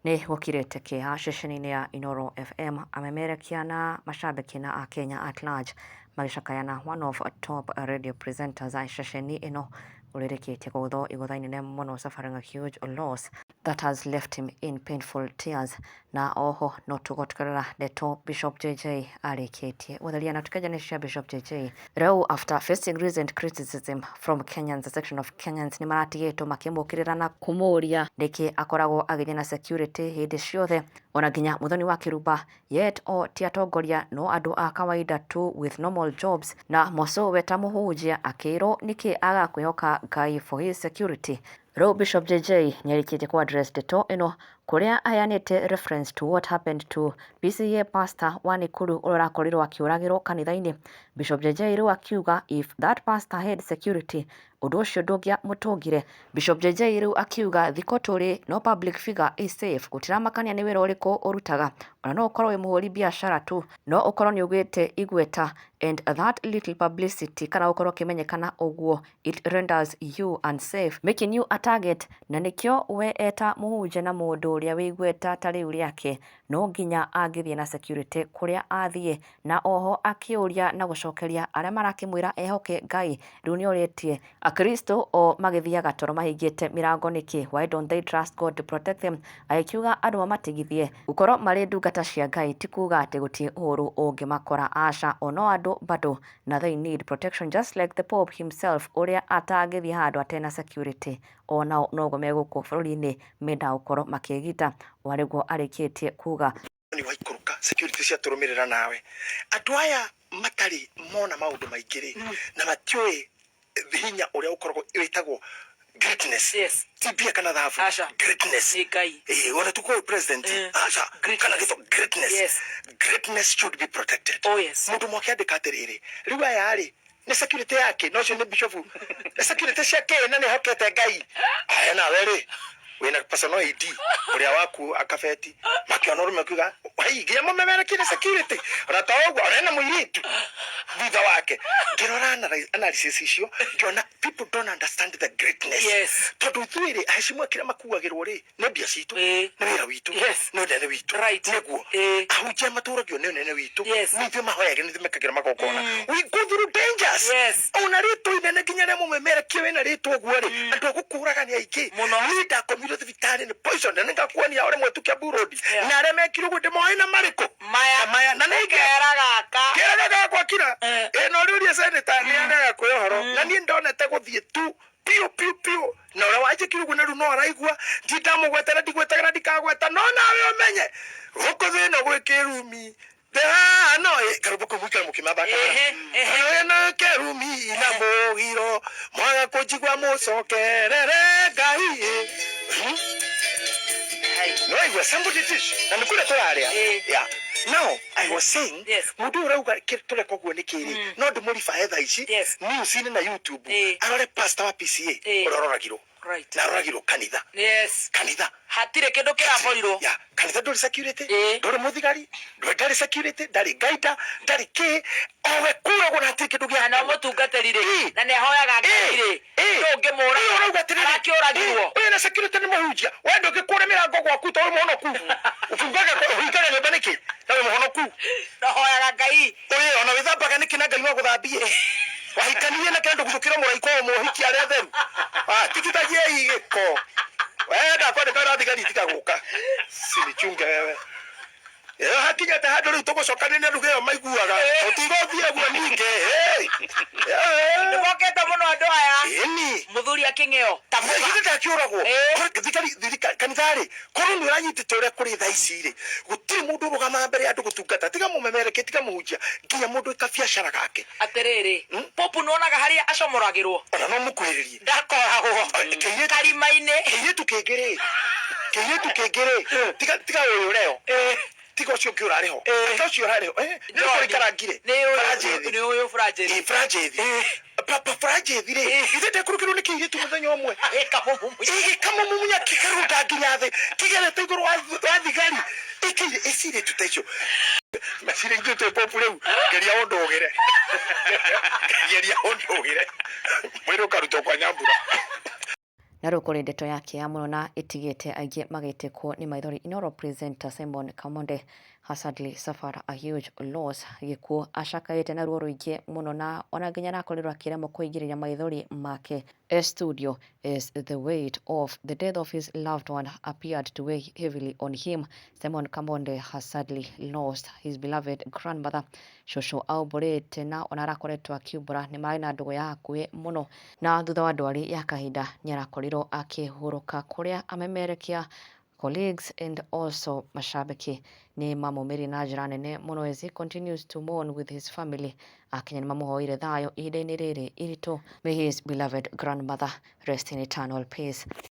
Nĩ gũkirĩte kĩeha ceceni-inĩ ya Inooro FM amemerekia na macambĩki na akenya at large magĩcakaya na one of top radio presenters a ceceni ĩno ũrĩrĩkĩtie kũgũthwo igũtha inene mũno, suffering a huge loss that has left him in painful tears. Na oho no tũgo tũkĩrora ndeto Bishop JJ arĩkĩtie gũtheria na tũkĩanjania cia Bishop JJ rĩu after facing recent criticism from Kenyans, a section of Kenyans nĩ maratigĩtwo makĩmũkĩrĩra na kũmũria nĩkĩ akoragwo agĩthiĩ na security hĩndĩ ciothe ona nginya mũthoni wa kĩrumba, yet o ti atongoria no andũ a kawaida tu with normal jobs. Na Mosowe ta mũhunjia akĩrwo nĩkĩ aga kwĩhoka Ngai for his security. Rĩu Bishop JJ nĩarĩkĩtie kũ address ndeto ĩno kũrĩa aheanĩte reference to what happened to PCEA pastor wa Nakuru ũrĩa ũrakorirwo akĩũragĩrwo kanitha-inĩ. Bishop JJ rĩu akiuga if that pastor had security, ũndũ ũcio ndũngĩamũtũngire. Bishop JJ rĩu akiuga thikũ tũrĩ no public figure is safe, gũtiramakania nĩ wĩra ũrĩkũ ũrutaga, ona no ũkorwo wĩ mũhũri biacara tu, no ũkorwo nĩ ũgĩte igweta and that little publicity kana ũkorwo ũkĩmenyekana ũguo, it renders you unsafe, making you a target. Na nĩkĩo we eta mũhunjia na mũndũ ũrĩa wĩ igweta ta rĩu rĩake no nginya angĩthiĩ na security kũrĩa athiĩ. Na oho akĩũria na gũcokeria arĩa marakĩmwĩra ehoke Ngai, rĩu nĩorĩtie akristo o magĩthiaga toro mahingĩte mĩrango nĩkĩ? Why don't they trust God to protect them? Agĩkiuga andũ mamatigithie gũkorwo marĩ ndungata cia Ngai ti kuga atĩ gũtirĩ ũũru ũngĩmakora, aca, o no andũ bado na they need protection just like the Pope himself ũrĩa atangĩthiĩ handũ atena security, o nao noguo me gũkũ bũrũri-inĩ mendaga gũkorwo makĩgita warĩguo arĩkĩtie kuga. Nĩ waikũrũka security ciatũrũmĩrĩra nawe. Andũ aya matarĩ mona maũndũ maingĩ rĩ, na matiũĩ hinya ũrĩa ũkoragwo wĩtagwo greatness. Ti mbia kana thabu. Aca. Greatness. Nĩ Ngai. Ĩĩ, ona tukũĩ president. Aca. Greatness. Kana gĩtho greatness. Greatness should be protected. Oh, yes. Mũndũ ũmwe akĩandĩka atĩrĩrĩ, rĩu aya rĩ nĩ security yake, no ũcio nĩ bishop, nĩ security ciake na nĩ hokete Ngai. Aya nawe rĩ wĩna personal ID ũrĩa waku akabeti makĩona ũrũme akiuga hei nginya mũmemerekie security ona ta ũguo ona ena mũirĩtu thutha wake. Ngĩrora analysis icio ngĩona people don't understand the greatness. Tondũ ithuĩ rĩ aheshimiwa kĩrĩa makuagĩrwo rĩ nĩ mbia citũ, nĩ wĩra witũ, nĩ ũnene witũ. Nĩguo ahunjia matũragio nĩ ũnene witũ. Nĩ ithuĩ mahoyagĩra, nĩ ithuĩ mekagĩra magongona. We go through dangers. Ona rĩtwa inene nginya rĩa mũmemerekia wĩna rĩtwa ũguo rĩ, andũ a gũkũraga nĩ aingĩ. Mũno. Niĩ ndakomire thibitarĩ nĩ poison na nĩngakuonia ũrĩa mwetu Kiambu Road. Na arĩa mekire ũguo ndĩmoĩ na marĩkũ. Maya. Na maya na nĩ Kera gaka. Kĩraga gakwa kira. Ĩ no rĩũrie senator nĩ arega kwĩ ũhoro na niĩ ndonete gũthiĩ tu piũ piũ piũ na ũrĩa wanjĩkire ũguo na rĩu no araigua ndindamũgweta na ndigwetaga na ndikagweta no nawe ũmenye gũkũ thĩna gwĩ kĩrumi haha no karũmbo kau mũikara mũkĩmathakaga. Ehe, ehe. Na kĩrumi na mũgiro mwaga kũnjigua mũcokerere Ngai. No igua somebody teach na nĩ kũrĩa tũrarĩa. Yeah, now I was saying, mũndũ ũyũ ũrauga tũreka ũguo nĩ kĩrĩ no ndĩmũribae thaa ici news-inĩ na YouTube arore pastor wa PCA ũrĩa ũroragirwo na aroragirwo kanitha. Kanitha. Hatirĩ kĩndũ kĩraborirwo. Ya kanitha ndũrĩ security, ndũrĩ mũthigari, ndũrĩ ndarĩ security, ndarĩ gaida, ndarĩ kĩ, owe kũragwo na hatirĩ kĩndũ gĩa Na mũtungatĩri rĩ, na nĩ ahoyaga Ngai rĩ, ndũngĩmũraga. Ũyũ ũrauga atĩrĩrĩ, Arakĩũragirwo. Ũyũ na security nĩ mũhunjia, we ndũngĩkũra mĩrango gwaku to wĩ mũhonoku, ũbungaga ũhingaga nyũmba nĩkĩ na wĩ mũhonoku? Ahoyaga Ngai. Ũyũ ona wĩthambaga nĩkĩ na Ngai no agũthambie? Wahikanirie na kĩndũ gũthũkĩra mũraika o mũhiki arĩa atheru. Ah, tigithagiai gĩko. Wewe ndakwandĩka wĩra thigari itigagũka. Sinichunge wewe. Ĩyo hakinyĩte handũ rĩu tũgũcokanĩria lugha ĩyo maiguaga. Tũtigũthiĩ ũguo ningĩ. Hey. Nĩ mokĩte mũno andũ aya. Ĩni. Mũthuri akĩng'eo. Tabuga. Githĩ ndakĩũragwo? Thigari kanitha rĩ, korwo nĩ ũranyitĩte ũrĩa kũrĩ thaa ici rĩ, gũtirĩ mũndũ ũrũgamaga mbere ya andũ gũtungata, tiga mũmemerekia, tiga mũhunjia, nginya mũndũ wĩ kabiacara gake. Atĩrĩrĩ, Popu nĩwonaga harĩa acomoragĩrwo? Ona no mũkuhĩrĩrie. Ndakoragwo karima-inĩ. Kĩirĩtu kĩngĩ rĩ, kĩirĩtu kĩngĩ rĩ, tiga tiga ũyũ ũreo. Tiga ũcio ũngĩ ũrarĩ ho. Tiga ũcio ũrarĩ ho. Nĩ ũrĩkũ karangire? Nĩ ũyũ. Franjethi. Nĩ ũyũ Franjethi. Ĩ Franjethi. Papa Franjethi rĩ, ithe ndekũrũkĩrwo nĩ kĩirĩtu mũthenya ũmwe. Gĩkamũmumunya. Gĩkamũmumunya kĩkarũnda nginya thĩ. Kĩgerete igũrũ wa thigari. Ĩkĩire ĩcirĩtu ta icio. Meciria ithuĩ twĩ popu rĩu. Geria ũndũgĩre. Geria ũndũgĩre. Mwĩrĩ ũkarutwo kwa Nyambura. Na rĩu kũrĩ ndeto ya kĩeha mũno na ĩtigĩte aingĩ magĩtĩkwo nĩ maithori. Inooro presenter Simon Kamonde has sadly suffered a huge loss. Gĩkuũ acakaĩte na ruo rũingĩ mũno na ona nginya arakorirwo akĩremwo kũingĩrĩria maithori make studio as the weight of the death of his loved one appeared to weigh heavily on him. Simon Kamonde has sadly lost his beloved grandmother, cũcũ aumbũrĩte na ona arakoretwo akiumbũra nĩ marĩ na ndũgũ ya hakuhĩ mũno, na thutha wa ndwari ya kahinda nĩ arakorirwo akĩhurũka, kũrĩa amemerekia, colleagues and also mashabiki nĩ mamũmĩrie na njĩra nene mũno as he continues to mourn with his family. Akenya nĩ mamũhoire thayũ ihinda-inĩ rĩrĩ iritũ. May his beloved grandmother rest in eternal peace.